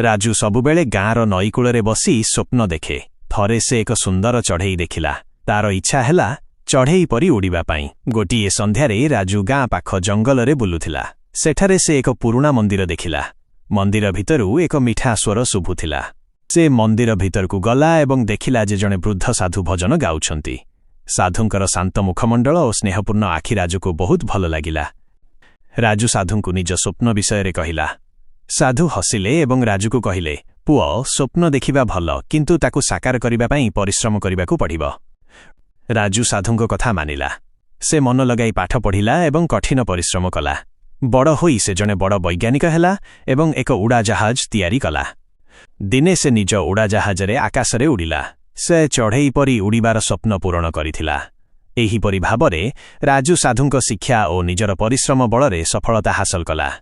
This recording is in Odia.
ରାଜୁ ସବୁବେଳେ ଗାଁର ନଈକୂଳରେ ବସି ସ୍ୱପ୍ନ ଦେଖେ। ଥରେ ସେ ଏକ ସୁନ୍ଦର ଚଢ଼େଇ ଦେଖିଲା। ତାର ଇଚ୍ଛା ହେଲା ଚଢ଼େଇ ପରି ଉଡ଼ିବା ପାଇଁ। ଗୋଟିଏ ସନ୍ଧ୍ୟାରେ ରାଜୁ ଗାଁ ପାଖ ଜଙ୍ଗଲରେ ବୁଲୁଥିଲା। ସେଠାରେ ସେ ଏକ ପୁରୁଣା ମନ୍ଦିର ଦେଖିଲା। ମନ୍ଦିର ଭିତରୁ ଏକ ମିଠା ସ୍ୱର ଶୁଭୁଥିଲା। ସେ ମନ୍ଦିର ଭିତରକୁ ଗଲା ଏବଂ ଦେଖିଲା ଯେ ଜଣେ ବୃଦ୍ଧ ସାଧୁ ଭଜନ ଗାଉଛନ୍ତି। ସାଧୁଙ୍କର ଶାନ୍ତ ମୁଖମଣ୍ଡଳ ଓ ସ୍ନେହପୂର୍ଣ୍ଣ ଆଖି ରାଜୁକୁ ବହୁତ ଭଲ ଲାଗିଲା। ରାଜୁ ସାଧୁଙ୍କୁ ନିଜ ସ୍ୱପ୍ନ ବିଷୟରେ କହିଲା। ସାଧୁ ହସିଲେ ଏବଂ ରାଜୁକୁ କହିଲେ, "ପୁଅ, ସ୍ୱପ୍ନ ଦେଖିବା ଭଲ, କିନ୍ତୁ ତାକୁ ସାକାର କରିବା ପାଇଁ ପରିଶ୍ରମ କରିବାକୁ ପଡ଼ିବ।" ରାଜୁ ସାଧୁଙ୍କ କଥା ମାନିଲା। ସେ ମନ ଲଗାଇ ପାଠ ପଢ଼ିଲା ଏବଂ କଠିନ ପରିଶ୍ରମ କଲା। ବଡ଼ ହୋଇ ସେ ଜଣେ ବଡ଼ ବୈଜ୍ଞାନିକ ହେଲା ଏବଂ ଏକ ଉଡ଼ାଜାହାଜ ତିଆରି କଲା। ଦିନେ ସେ ନିଜ ଉଡ଼ାଜାହାଜରେ ଆକାଶରେ ଉଡ଼ିଲା। ସେ ଚଢ଼େଇ ପରି ଉଡ଼ିବାର ସ୍ୱପ୍ନ ପୂରଣ କରିଥିଲା। ଏହିପରି ଭାବରେ ରାଜୁ ସାଧୁଙ୍କ ଶିକ୍ଷା ଓ ନିଜର ପରିଶ୍ରମ ବଳରେ ସଫଳତା ହାସଲ କଲା।